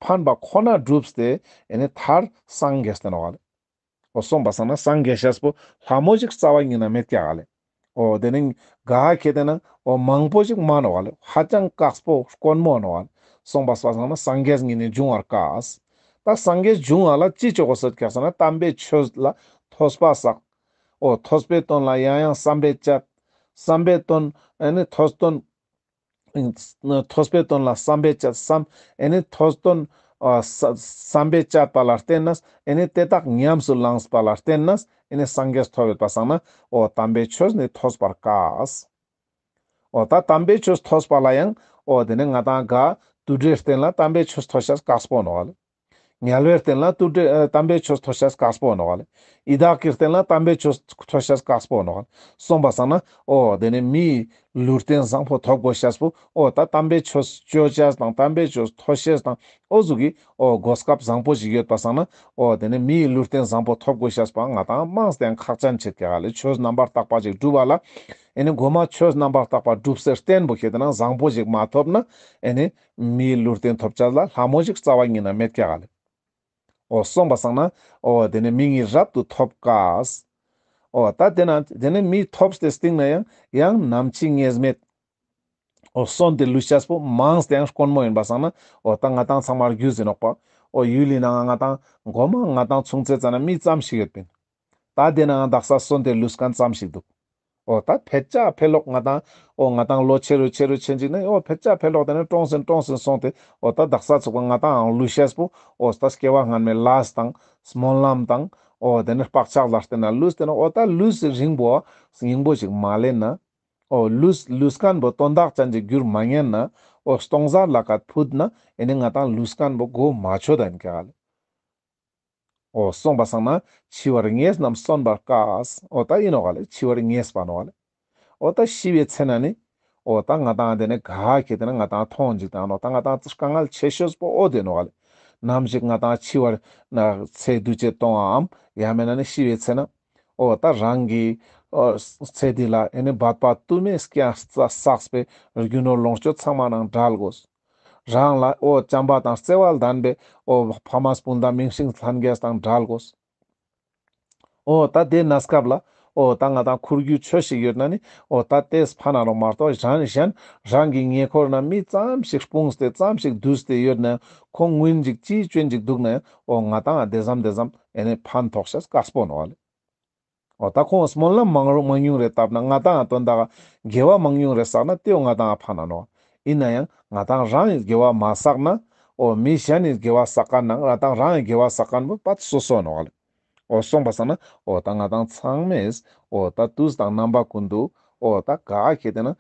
ཕན་པ་ཁོ་ན་བསྒྲུབས་ཏེ་ཨེ་ནི་མཐར་སངས་རྒྱས་ཏེ་ནོག་ལེ། འོ་སོང་པ་སང་ན་སངས་རྒྱས་ཤེས་པོ་ལྷ་མོ་ཞིག་རྩ་བ་ཉིད་ན་མེད་ཀྱག་ལེ། འོ་དེ་ནི་ག་ཁེ་ཏེ་ན་འོ་མང་པོ་ཞིག་མ་ནོག་ལེ། ཧ་ཅང་དཀགས་པོ་དཀོན་མོ་ནོག་ལེ། སོང་པ་སང་ན་སངས་རྒྱས་ཉིད་ནི་འབྱུང་བར་དཀའ། ད་སངས་རྒྱས་འབྱུང་བ་ལ་ཅི་ཆོག་གོ་ཟེར་ཀྱག་ཟེར་ན་དམ་པའི་ཆོས་ལ་ཐོས་པ་བསགས། འོ་ཐོས་པའི་དོན་ལ་ཡང་ཡང་བསམ་པས་དཔྱད། བསམ་པའི་དོན་ཨེ་ནི་ཐོས་དོན་ཐོས་པའི་དོན་ལ་བསམ་པས་དཔྱད་བསམ་ཨེ་ནི་ཐོས་དོན་ཨ་ས་བསམ་པས་དཔྱད་པ་ལ་བརྟེན་ནས་ཨེ་ནི་དེ་དག་ཉམས་སུ་བླངས་པ་ལ་བརྟེན་ནས་ཨེ་ནི་སངས་རྒྱས་ཐོབ་ཡོད་པ་སང་ན་འོ་དམ་པའི་ཆོས་ནི་ཐོས་པར་དཀའ། འོ་ད་དམ་པའི་ཆོས་ཐོས་པ་ལ་ཡང་འོ་དེ་ནི་ང་ཏང་ག་དུད་འགྲོའི་རྟེན་ལ་དམ་པའི་ཆོས་ཐོས་ཤེས་དཀགས་པོ་ནོག་ལེ། དམྱལ་བའི་རྟེན་ལ་དུད་འགྲོ་ཨ་དམ་པའི་ཆོས་ཐོས་ཤེས་དཀགས་པོ་ནོག་ལེ། ཡི་དྭགས་ཀྱི་རྟེན་ལ་དམ་པའི་ཆོས་ཐོས་ཤེས་དཀགས་པོ་ནོག་ལེ། སོང་པ་སང་ན་འོ་དེ་ནི་མིའི་ལུས་རྟེན་བཟང་པོ་ཐོབ་དགོས་ཤེས་པོ་འོ་ད་དམ་པའི་ཆོས་སྤྱོད་ཤེས་དང་དམ་པའི་ཆོས་ཐོས་ཤེས་དང་འོ་ཟུག་གི་འོ་གོ་སྐབས་བཟང་པོ་ཞིག་ཡོད་པ་སང་ན་འོ་དེ་ནི་མིའི་ལུས་རྟེན་བཟང་པོ་ཐོབ་དགོས་ཤེས་པ་ང་ཏང་མང་སྟེ་ཁག་ཅན་ཆེད་ཀྱག་ལེ། ཆོས་རྣམ་པར་དག་པ་ཞིག་སྒྲུབ་པ་ལ་ཨེ་ནི་གོ་མ་ཆོས་རྣམ་པར་དག་པ་སྒྲུབ་སའི་རྟེན་པོ་ཁེ་ཏེ་ན་བཟང་པོ་ཞིག་མ་ཐོབ་ན་ཨེ་ནི་མིའི་ལུས་རྟེན་ཐོབ་ཅེས་ལ་ལྷ་མོ་ཞིག་རྩ་བ་ཉིད་ན་མེད་ཀྱག་ལེ། འོ་སོང་པ་སང་ན་འོ་དེ་ནི་མི་ཉིད་རབ་ཏུ་ཐོབ་དཀའ། འོ་ད་དེ་ན་དེ་ནི་མི་ཐོབ་སྟེ་སྟིང་ན་ཡང་ཡང་ནམ་འཆི་ངེས་མེད། འོ་གསོན་ཏེ་ལུས་ཤེས་པོ་མང་སྟེ་ཡང་དཀོན་མོ་ཡིན་པ་སང་ན་འོ་ད་ང་ཏང་ཚང་མར་རྒྱུས་ཡིན་ནོག་པ། འོ་ཡུལ་ལི་ནང་ང་ང་ཏང་གོ་མ་ང་ཏང་ཆུང་ཙེ་ཙ་ན་མི་ཙམ་ཞིག་ཡོད་པིན། ད་དེ་ན་ང་དག་ས་གསོན་ཏེ་ལུས་མཁན་ཙམ་ཞིག་འདུག། འོ་ད་ཕལ་ཆ་ཕལ་ལོག་ང་ཏང་འོ་ང་ཏང་ལོ་ཆེ་རུ་ཆེ་རུ་ཆེན་ཅིག་ནས་འོ་ཕལ་ཆ་ཕལ་ལོག་དེ་ནས་གྲོངས་ཟིན་གྲོངས་ཟིན་སོང་སྟེ་འོ་ད་དག་ས་ཚུགས་པ་ང་ཏང་ལུས་ཤེས་པོ་འོ་ད་སྐྱེ་བ་སྔན་མའི་ལས་དང་སྨོན་ལམ་དང་འོ་དེ་ནས་བག་ཆགས་ལ་བརྟེན་ན་ལུས་དེ་ནས་འོ་ད་ལུས་རིང་པོ་སྙིང་པོ་ཞིག་མ་ལེན་ན། འོ་ལུས་ལུས་མཁན་པོ་དོན་དག་ཅན་གྱི་རྒྱུར་མ་ཉན་ན། འོ་སྟོང་ཟད་ལ་ཀ་ཕུད་ན་ཨེ་ནི་ང་ཏང་ལུས་མཁན་པོ་གོ་མ་ཆོད་ད་ཡིན་ཀྱག་ལེ། འོ་སོང་པ་སང་ན་འཆི་བར་ངེས་རྣམས་གསོན་པར་དཀའ། འོ་ད་ཡིན་ནོག་ལེ། འཆི་བར་ངེས་པ་ནོག་ལེ། འོ་ད་ཤི་བའི་ཚེ་ན་ནི་འོ་ད་ང་ཏང་དེ་ནི་ག་ཁེ་ཏེ་ན་ང་ཏང་མཐོང་འཇིག་དང་འོ་ད་ང་ཏང་དཀའ་ངལ་ཆེ་ཤོས་པོ་འོ་དེ་ནོག་ལེ། ནམ་ཞིག་ང་ཏང་འཆི་བར་ན་ཚེ་འདུས་བྱས་གཏོང་བའམ་ཡང་མེད་ན་ནི་ཤི་བའི་ཚེ་ན། འོ་ད་རང་གི་འོ་ཚེ་འདི་ལ་ཨེ་ནི་འབད་པ་དུ་མའི་སྐྱ་བསགས་པའི་རྒྱུ་ནོར་ལོངས་སྤྱོད་ཚང་མ་ནང་བྲལ་དགོས། རང་ལ་འོ་བྱམས་པ་དང་བརྩེ་བ་ལྡན་པའི་འོ་ཕ་མ་སྤུན་ཟླ་མིང་སྲིང་ལྷན་རྒྱས་དང་བྲལ་དགོས། འོ་ད་དེ་གནས་སྐབས་ལ་ འོ་ད་ང་དང་ཁུར་རྒྱུ་ཆོས་ཤིག་ཡོད་ན་ནི་འོ་ད་ཏེས་ཕན་ན་རོགས་མ་གཏོགས་གཞན་གཞན་རང་གི་ཉེ་འཁོར་ན་མི་ཙམ་ཞིག་སྤུངས་ཏེ་ཙམ་ཞིག་བསྡུས་ཏེ་ཡོད་ན་ཁོང་ངུན་ཅིག་ཅིའི་སྐྱོན་ཅིག་འདུག་ན་ཡང་འོ་ང་དང་ང་དེ་ཙམ་དེ་ཙམ་ཨེ་ནི་ཕན་ཐོགས་ཤེས་དཀགས་པོ་ནོག་ལེ། འོ་ད་ཁོང་སྨོན་ལམ་མང་རུ་མང་ཉུང་རེ་བཏབ་ན་ང་དང་ང་དོན་དག་དགེ་བ་མང་ཉུང་རེ་བསགས་ན་ཏེའོ་ང་དང་ང་ཕན་ན་ནོག། ཨིན་ན་ཡང་ང་དང་རང་ངི་དགེ་བ་མ་བསགས་ན་འོ་མི་གཞན་ནི་དགེ་བ་བསགས་མཁན་ནང་ང་དང་རང་ངི་དགེ་བ་བསགས་མཁན་པོ་པད་སོ་སོ་ནོག་ལེ། འོ་སོང་པ་སང་ན་འོ་ད་ང་དང་ཚང་མས་འོ་ད་དུས་དང་རྣམ་པ་ཀུན་ཏུ་འོ་ད་ག་ཁེ་ཏེ་ན་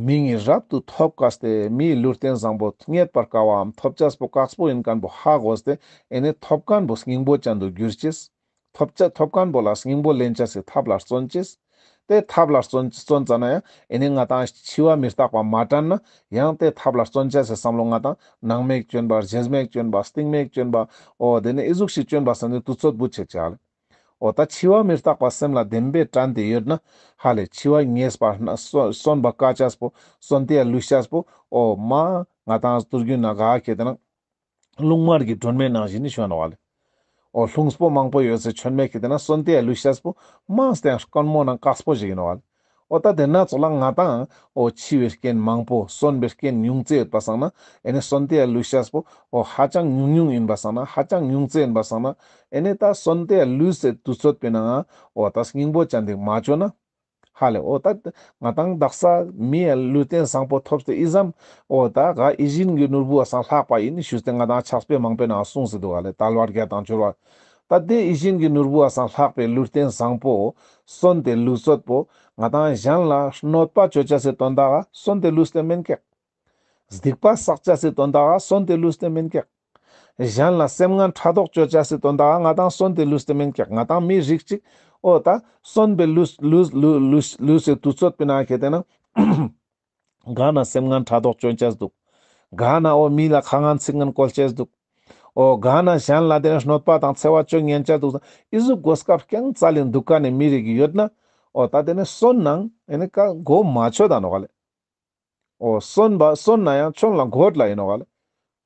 མིང་ངི་རབ་ཏུ་ཐོབ་དཀའ་སྟེ་མིའི་ལུས་རྟེན་བཟང་པོ་རྙེད་པར་དཀའ་བའམ་ཐོབ་ཅེས་པོ་དཀགས་པོ་ཨིན་མཁན་པོ་ཧ་གོ་སྟེ་ཨེ་ནི་ཐོབ་མཁན་པོ་སྙིང་པོ་ཅན་དུ་གྱུར་ཅེས། ཐོབ་ཅེས་ཐོབ་མཁན་པོ་ལ་སྙིང་པོ་ལེན་ཅེས་སི་ཐབས་ལ་བརྩོན་ཅེས། ཏེ་ཐབས་ལ་བརྩོན་བརྩོན་ཙ་ན་ཡང་ཨེ་ནི་ང་དང་འཆི་བ་མི་རྟག་པ་མ་དྲན་ན་ཡང་ཏེ་ཐབས་ལ་བརྩོན་ཅེས་སི་བསམ་བློ་ང་དང་ནང་མེད་སྐྱོན་པ་རྗེས་མེད་སྐྱོན་པ་སྟིང་མེད་སྐྱོན་པ་འོ་དེ་ནི་ཨི་ཟུག་ཤིག་སྐྱོན་པ་སང་ནི་དུས་ཚོད་བུད་ཆེ་ཆ་ལེ། འོ་ད་འཆི་བ་མི་རྟག་པ་སེམས་ལ་བདེན་པའི་དྲན་ཏེ་ཡོད་ན་ཧ་ལེ་འཆི་བ་ངེས་པ་ན་གསོན་གསོན་པ་དཀའ་ཅེས་པོ་གསོན་ཏེ་ལུས་ཅེས་པོ་འོ་མ་ང་དང་དུས་རྒྱུན་ན་ག་ཁེ་ཏེ་ན་རླུང་དམར་གྱི་སྒྲོན་མེ་ནང་བཞིན་ནི་ཞུ་ནོག་ལེ། འོ་རླུང་སྤོ་མང་པོ་ཡོད་སའི་མཆོད་མེ་ཁེ་ཏེ་ན་གསོན་ཏེ་ལུས་ཅེས་པོ་མང་སྟེ་དཀོན་མོ་ནང་དཀགས་པོ་ཞིག་ཨིན་ནོག་ལེ། འོ་ད་དེ་ན་ཚོགས་ལ་ང་དང་འོ་འཆི་བའི་རྐྱེན་མང་པོ་གསོན་པའི་རྐྱེན་ཉུང་ཙེ་ཡོད་པ་སང་ན་ཨེ་ནི་གསོན་ཏེ་ལུས་ཅེས་པོ་འོ་ཧ་ཅང་ཉུང་ཉུང་ཨིན་པ་སང་ན་ཧ་ཅང་ཉུང་ཙེ་ཨིན་པ་སང་ན་ཨེ་ནི་ད་གསོན་ཏེ་ལུས་སའི་དུས་ཚོད་པའི་ནང་འོ་ད་སྙིང་པོ་ཅན་དེ་མ་ཅོ་ན་ཧ་ལེ། འོ་ད་ང་དང་དག་ས་མིའི་ལུས་རྟེན་བཟང་པོ་ཐོབ་སྟེ་ཨི་ཙམ་འོ་ད་ག་ཡིད་བཞིན་གྱི་ནོར་བུ་བ་སང་ལྷག་པ་ཨིན་ཞུས་ཏེ་ང་དང་ཕྱག་དཔེ་མང་པོའི་ནང་གསུངས་སེ་འདུག་ག་ལེ། དལ་བ་བརྒྱད་དང་འབྱོར་བ། ད་དེ་ཡིད་བཞིན་གྱི་ནོར་བུ་བ་སང་ལྷག་པའི་ལུས་རྟེན་བཟང་པོ་གསོན་ཏེ་ལུས་ཚོད་པོ་ང་དང་གཞན་ལ་གནོད་པ་ཅོ་ཅེས་སི་དོན་དག་ག་གསོན་ཏེ་ལུས་ཏེ་མེན་ཀྱག། སྡིག་པ་བསགས་ཅེས་སི་དོན་དག་ག་གསོན་ཏེ་ལུས་ཏེ་མེན་ཀྱག། གཞན་ལ་སེམས་ངན་ཕྲག་དོག་ཅོ་ཅེས་སི་དོན་དག་ག་ང་དང་གསོན་ཏེ་ལུས་ཏེ་མེན་ཀྱག། ང་དང་མི་རིགས་ཅིག་འོ་ད་གསོན་པའི་ལུས་ལུས་ལུས་ལུས་ལུས་སི་དུས་ཚོད་པའི་ནང་ཁེ་ཏེ་ན་ག་ན་སེམས་ངན་ཕྲག་དོག་ཅོ་ཅེས་འདུག། ག་ན་འོ་མི་ལ་ཁ་ངན་ཚིག་ངན་བཀོལ་ཅེས་འདུག། འོ་ག་ན་གཞན་ལ་དེ་ནི་གནོད་པ་དང་འཚེ་བ་ཅོ་ཉན་ཅེས་འདུག། ཨི་ཟུག་གོ་སྐབས་རྐྱང་རྩ་ལེན་འདུག་ག་ནི་མི་རིགས་ཡོད་ན་འོ་ད་དེ་ནི་གསོན་ནང་ཨེ་ནི་ཀ་གོ་མ་ཆོད་ད་ནོག་ག་ལེ། འོ་གསོན་པ་གསོན་ན་ཡང་ཆོན་ལ་འགོད་ལ་ཨིན་ནོག་ག་ལེ།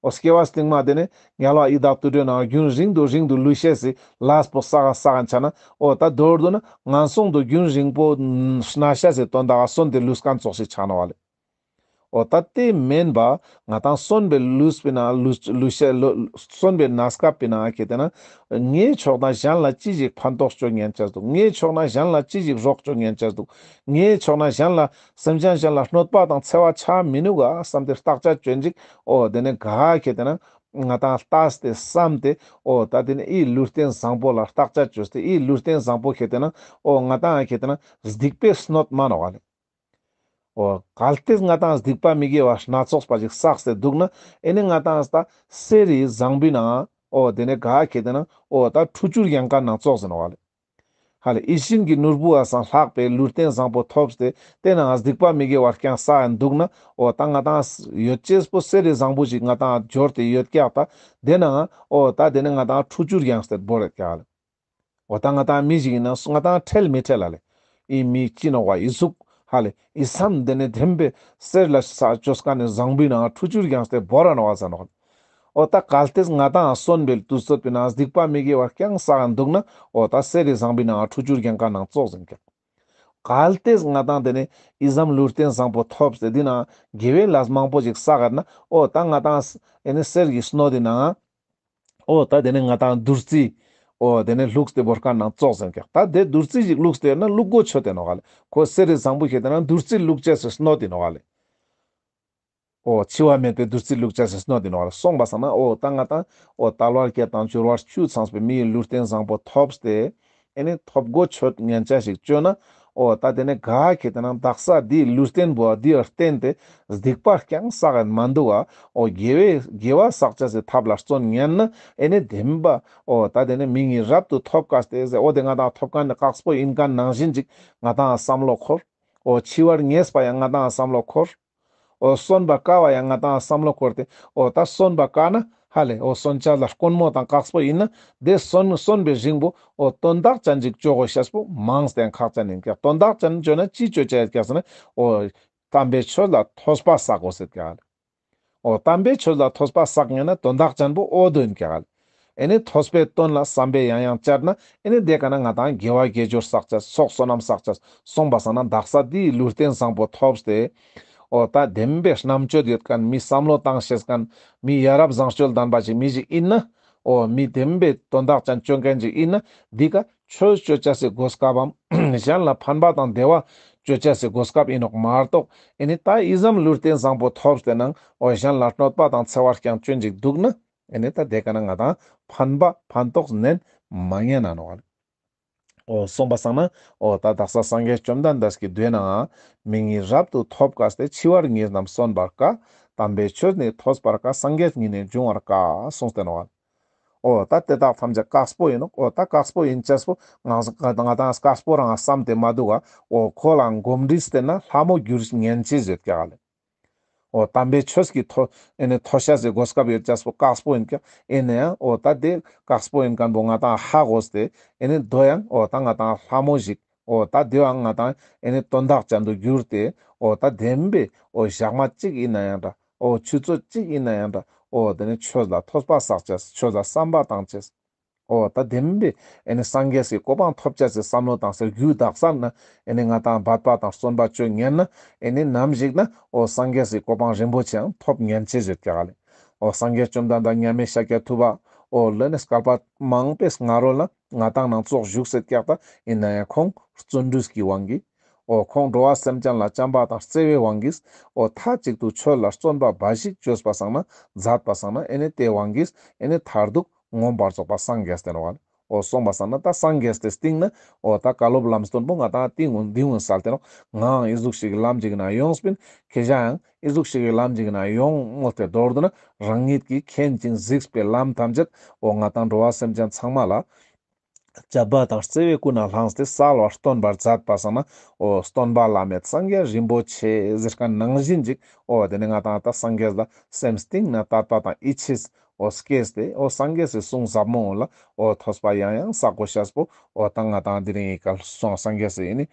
འོ་སྐྱེ་བ་སྟིང་མ་དེ་ནི་དམྱལ་བ་ཡི་དྭགས་དུད་འགྲོའི་ནང་རྒྱུན་རིང་དུ་རིང་དུ་ལུས་ཤེས་སི་ལས་པོ་བསགས་བསགས་ཆ་ན་འོ་ད་མདོར་བསྡུ་ན་ངན་སོང་དུ་རྒྱུན་རིང་པོ་གནས་ཤེས་སི་དོན་དག་ག་གསོན་ཏེ་ལུས་མཁན་ཙོགས་ཤིག་ཆ་ནོག་ག་ལེ། འོ་ད་དེ་མེན་པ་ང་དང་གསོན་པའི་ལུས་པའི་ནང་ལུས་ལུས་ཤེས་ལུ་གསོན་པའི་གནས་སྐབས་པའི་ནང་ཁེ་ཏེ་ན་ངའི་ཕྱོགས་ན་གཞན་ལ་ཅི་ཞིག་ཕན་ཐོགས་ཅོ་ཉན་ཅེས་འདུག། ངའི་ཕྱོགས་ན་གཞན་ལ་ཅི་ཞིག་རོགས་ཅོ་ཉན་ཅེས་འདུག། ངའི་ཕྱོགས་ན་གཞན་ལ་སེམས་ཅན་གཞན་ལ་གནོད་པ་དང་འཚེ་བ་ཆ་མི་ནུག་ག་བསམ་སྟེ་བརྟག་དཔྱད་ཅོ་ཅིག། འོ་དེ་ནི་ག་ཁེ་ཏེ་ན་ང་དང་ལྟས་ཏེ་བསམ་སྟེ་འོ་ད་དེ་ནི་ཨི་ལུས་རྟེན་བཟང་པོ་ལ་བརྟག་དཔྱད་ཅོས་ཏེ་ཨི་ལུས་རྟེན་བཟང་པོ་ཁེ་ཏེ་ན་འོ་ང་དང་ཁེ་ཏེ་ན་སྡིག་པའི་གནོད་མ་ནོག་ག་ལེ། འོ་གལ་ཏེ་ང་དང་སྡིག་པ་མི་དགེ་བ་སྣ་ཚོགས་པ་ཞིག་བསགས་ཏེ་འདུག་ན་ཨེ་ནི་ང་དང་ད་གསེར་རི་བཟང་པོའི་ནང་འོ་དེ་ནི་ག་ཁེ་ཏེ་ན་འོ་ད་ཁྲུ་ཆུར་ཡང་ཀ་ནང་ཙོགས་ཟེར་ནོག་ག་ལེ། ཧ་ལེ་ཡིད་བཞིན་གྱི་ནོར་བུ་བ་སང་ལྷག་པའི་ལུས་རྟེན་བཟང་པོ་ཐོབ་སྟེ་དེ་ནང་སྡིག་པ་མི་དགེ་བ་རྐྱང་བསགས་ཡང་འདུག་ན་འོ་ད་ང་དང་ཡོད་ཅེས་པོ་གསེར་རི་བཟང་པོ་ཞིག་ང་དང་འབྱོར་ཏེ་ཡོད་ཀྱག་ད་དེ་ནང་འོ་ད་དེ་ནི་ང་དང་ཁྲུ་ཆུར་ཡང་སྟེ་བོར་ཡོད་ཀྱག་ལེ། འོ་ད་ང་དང་མི་ཞིག་ཡིན་ན་ང་དང་ཁྲེལ་མི་ཁྲེལ་ལ་ལེ། ཨི་མི་ཅི་ནོག་བ་ཨི་ཟུག་ཧ་ལེ་ཨི་བསམ་དེ་ནི་དེམ་པའི་གསེར་ལ་ས་ཅོས་ཀ་ནི་བཟང་པོའི་ནང་ཁྲུ་ཆུར་ཡང་སྟེ་བོར་ར་ནོག་བ་ཟེར་ནོག་ལེ། འོ་ད་གལ་ཏེ་ང་དང་གསོན་པའི་དུས་ཚོད་པའི་ནང་སྡིག་པ་མི་དགེ་བ་རྐྱང་བསགས་འདུག་ན་འོ་ད་གསེར་རི་བཟང་པོའི་ནང་ཁྲུ་ཆུར་ཡང་ཀ་ནང་ཙོགས་ཟེར་ཀྱག། གལ་ཏེ་ང་དང་དེ་ནི་ཨི་ཙམ་ལུས་རྟེན་བཟང་པོ་ཐོབ་སྟེ་དེ་ནང་དགེ་བའི་ལས་མང་པོ་ཞིག་བསགས་ཡོད་ན་འོ་ད་ང་དང་ཨེ་ནི་གསེར་གྱི་སྣོད་དེ་ནང་འོ་ད་དེ་ནི་ང་དང་བདུད་རྩི་འོ་དེ་ནི་བླུགས་ཏེ་བོར་མཁན་ནང་ཙོགས་ཟེར་ཀྱག། ད་དེ་བདུད་རྩི་ཞིག་བླུགས་ཏེ་ཡོད་ན་བླུག་གོ་ཆོད་དེ་ནོག་ག་ལེ། ཁོ་གསེར་རི་བཟང་པོ་ཁེ་ཏེ་ན་བདུད་རྩི་བླུགས་ཅེས་སི་སྣོད་དེ་ནོག་ག་ལེ། འོ་འཆི་བ་མེད་པའི་བདུད་རྩི་བླུགས་ཅེས་སི་སྣོད་དེ་ནོག་ག་ལེ། སོང་པ་སང་ན་འོ་ད་ང་དང་འོ་དལ་བ་བརྒྱད་དང་འབྱོར་བ་བཅུ་ཚང་བའི་མིའི་ལུས་རྟེན་བཟང་པོ་ཐོབ་སྟེ་ཨེ་ནི་ཐོབ་གོ་ཆོད་ཉན་ཅེས་ཞིག་ཅོས་ན་འོ་ད་དེ་ནི་ག་ཁེ་ཏེ་ན་དག་ས་དེའི་ལུས་རྟེན་པོ་དེ་བརྟེན་ཏེ་སྡིག་པ་རྐྱང་བསགས་ཡང་མ་འདུག་ག། འོ་དགེ་བའི་དགེ་བ་བསགས་ཅེས་སི་ཐབས་ལ་བརྩོན་ཉན་ན་ཨེ་ནི་དེམ་པ་འོ་ད་དེ་ནི་མིང་ངི་རབ་ཏུ་ཐོབ་དཀའ་སྟེ་ཟེར། འོ་དེ་ང་དང་ཐོབ་མཁན་ནི་དཀགས་པོ་ཡིན་མཁན་ནང་བཞིན་ཅིག་ང་དང་བསམ་བློ་འཁོར། འོ་འཆི་བར་ངེས་པ་ཡང་ང་དང་བསམ་བློ་འཁོར། འོ་གསོན་པ་དཀའ་བ་ཡང་ང་དང་བསམ་བློ་འཁོར་ཏེ་འོ་ད་གསོན་པ་དཀའ་ན་ཧ་ལེ་འོ་གསོན་ཅེས་ལ་དཀོན་མོ་དང་དཀགས་པོ་ཡིན་ན་དེ་གསོན་གསོན་པའི་རིང་པོ་འོ་དོན་དག་ཅན་ཅིག་ཅོ་དགོས་ཤེས་པོ་མང་སྟེ་ཁག་ཅན་ཡིན་ཀྱག། དོན་དག་ཅན་ཅོ་ན་ཅི་ཅོ་ཅེས་ཡོད་ཀྱག་ཟེར་ན་འོ་དམ་པའི་ཆོས་ལ་ཐོས་པ་བསགས་དགོས་ཟེར་ཀྱག། འོ་དམ་པའི་ཆོས་ལ་ཐོས་པ་བསགས་ཉན་ན་དོན་དག་ཅན་པོ་འོ་དོ་ཡིན་ཀྱག། ཨེ་ནི་ཐོས་པའི་དོན་ལ་བསམ་པས་ཡང་ཡང་དཔྱད་ན་ཨེ་ནི་དེ་ཀ་ན་ང་དང་དགེ་བ་དགེ་སྦྱོར་བསགས་ཅེས་ཚོགས་བསོད་ནམས་བསགས་ཅེས་སོང་པ་སང་ན་དག་ས་དེའི་ལུས་རྟེན་བཟང་པོ་ཐོབ་སྟེ། འོ་ད་བདེན་པའི་རྣམ་དཔྱོད་ཡོད་མཁན་མི་བསམ་བློ་བཏང་ཤེས་མཁན་མི་ཡ་རབས་བཟང་སྤྱོད་ལྡན་པ་ཞིག་མི་ཞིག་ཡིན་ན། འོ་མི་བདེན་པའི་དོན་དག་ཅན་སྤྱོད་མཁན་ཞིག་ཡིན་ན་འདི་ཀ་ཆོས་སྤྱོད་ཅེས་སི་གོ་སྐབས་བམ་གཞན་ལ་ཕན་པ་དང་བདེ་བ་སྤྱོད་ཅེས་སི་གོ་སྐབས་ཡིན་ནོག་མ་གཏོགས། ཨེ་ནི་ད་ཨི་ཙམ་ལུས་རྟེན་བཟང་པོ་ཐོབ་སྟེ་ནང་འོ་གཞན་ལ་གནོད་པ་དང་འཚེ་བ་རྐྱང་སྤྱོད་ཅིག་འདུག་ན། ཨེ་ནི་ད་དེ་ཀ་ན་ང་དང་ཕན་པ་ཕན་ཐོགས་ནན་མ་ཉན་ན་ནོག་ལེ། འོ་སོང་པ་སང་ན་འོ་ད་དག་ས་སངས་རྒྱས་བཅོམ་ལྡན་འདས་ཀྱི་མདོའི་ནང་མི་ངན་རབ་ཏུ་ཐོབ་དཀའ་སྟེ། འཆི་བར་ངེས་རྣམས་གསོན་པར་དཀའ། དམ་པའི་ཆོས་ནི་ཐོས་པར་དཀའ། སངས་རྒྱས་ཉིད་ནི་འབྱུང་བར་དཀའ་གསུངས་ཏེ་ནོག་འོ་ད་དེ་དག་ཐམས་ཅད་དཀགས་པོ་ཡིན་ནོག་འོ་ད་དཀགས་པོ་ཡིན་ཅེས་པོ་ང་ང་དང་དཀགས་པོ་རང་བསམ་སྟེ་མ་འདུག་ག་འོ་ཁོ་ལ་གོམས་འདྲིས་བསྟེན་ན་ལྷ་མོ་གྱུར་ཉན་ཅེས་ཡོད་ཀྱག་ལེ། འོ་དམ་པའི་ཆོས་ཀྱི་ཐོ་ཨེ་ནི་ཐོས་ཤེས་སི་གོ་སྐབས་ཡོད་ཅེས་པོ་དཀགས་པོ་ཡིན་ཀྱག་ཨེ་ནི་ཡང་འོ་ད་དེ་དཀགས་པོ་ཡིན་མཁན་པོ་ང་དང་ཧ་གོ་སྟེ་ཨེ་ནི་དོ་ཡང་འོ་ད་ང་དང་ལྷ་མོ་ཞིག་འོ་ད་དེ་ཡང་ང་དང་ཨེ་ནི་དོན་དག་ཅན་དུ་གྱུར་ཏེ། འོ་ད་བདེན་པའི་འོ་ཞག་མ་གཅིག་ཡིན་ན་ཡང་འདྲ། འོ་ཆུ་ཚོད་གཅིག་ཡིན་ན་ཡང་འདྲ། འོ་དེ་ནི་ཆོས་ལ་ཐོས་པ་བསགས་ཅེས་ཆོས་ལ་བསམ་པ་བཏང་ཅེས། འོ་ད་བདེན་པའི་ཨེ་ནི་སངས་རྒྱས་སི་གོ་འཕང་ཐོབ་ཅེས་སི་བསམ་བློ་བཏང་སྟེ་རྒྱུ་དག་ས་ན་ཨེ་ནི་ང་དང་འབད་པ་དང་བརྩོན་པ་བཅོ་ཉན་ན་ཨེ་ནི་ནམ་ཞིག་ན་འོ་སངས་རྒྱས་སི་གོ་འཕང་རིན་པོ་ཆེའང་ཐོབ་ཉན་ཅེས་ཡོད་ཀྱག་ལེ། འོ་སངས་རྒྱས་བཅོམ་ལྡན་འདས་མཉམ་མེད་ཤཱཀྱ་ཐུབ་པ་འོ་ལ་ནི་བསྐལ་པ་མང་པོའི་སྔ་རོལ་ལ་ང་དང་ནང་ཙོགས་བཞུགས་སེ་ཀྱག་ད་ཡིན་ན་ཡང་ཁོང་བརྩོན་འགྲུས་ཀྱི་དབང་གིས། འོ་ཁོང་འགྲོ་བ་སེམས་ཅན་ལ་བྱམས་པ་དང་བརྩེ་བའི་དབང་གིས། འོ་མཐའ་གཅིག་ཏུ་ཆོས་ལ་བརྩོན་པ་འབའ་ཞིག་བཅོས་པ་སང་ན་མཛད་པ་སང་ན་ཨེ་ནི་དེའི་དབང་གིས་ཨེ་ནི་མཐར་ཐུག་མངོན་པར་རྫོགས་པ་སངས་རྒྱས་ཏེ་ནོག་འོ་སོང་པ་སང་ན་ད་སངས་རྒྱས་ཏེ་སྟིང་ན་འོ་ད་བཀའ་སློབ་ལམ་སྟོན་པོ་ང་དང་འདི་ངུན་སལ་ཏེ་ནོག་ངའང་ཨི་ཟུག་ཞིག་གི་ལམ་ཅིག་ན་ཡོངས་པིན། ཁྱེ་ཞའང་ཨི་ཟུག་ཞིག་གི་ལམ་ཅིག་ན་ཡོང་མོལ་ཏེ་མདོར་བསྡུ་ན་རང་ཉིད་ཀྱིས་མཁྱེན་ཅིང་གཟིགས་པའི་ལམ་ཐམས་ཅད་འོ་ང་དང་འགྲོ་བ་སེམས་ཅན་ཚང་མ་ལ་བྱམས་པ་དང་བརྩེ་བས་ཀུན་ནས་བསླངས་ཏེ་གསལ་བར་སྟོན་པར་མཛད་པ་སང་ན། འོ་སྟོན་པ་བླ་མེད་སངས་རྒྱས་རིན་པོ་ཆེ་ཟེར་མཁན་ནང་བཞིན་ཅིག་འོ་དེ་ནི་ང་དང་ད་སངས་རྒྱས་ལ་སེམས་གཏིང་ནས་དད་པ་དང་ཡིད་ཆེས་འོ་སྐྱེས་ཏེ་འོ་སངས་རྒྱས་སི་གསུང་ཟབ་མོ་འོ་ལ་འོ་ཐོས་པ་ཡང་ཡང་བསགས་དགོས་ཤེས་པོ་འོ་ད་ང་དང་དེ་རིང་གི་སྐལ་སོང་སངས་རྒྱས་སི་ཨེ་ནི་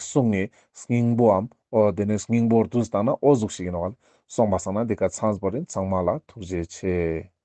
གསུང་གི་སྙིང་པོའམ་འོ་དེ་ནི་སྙིང་པོ་བསྡུས་བཏང་ན་འོ་ཟུག་ཞིག་ཡིན་ནོག་སོང་པ་སང་ན་འདི་ཀ་ཚང་པོ་རིན། ཚང་མ་ལ་ཐུགས་རྗེ་ཆེ།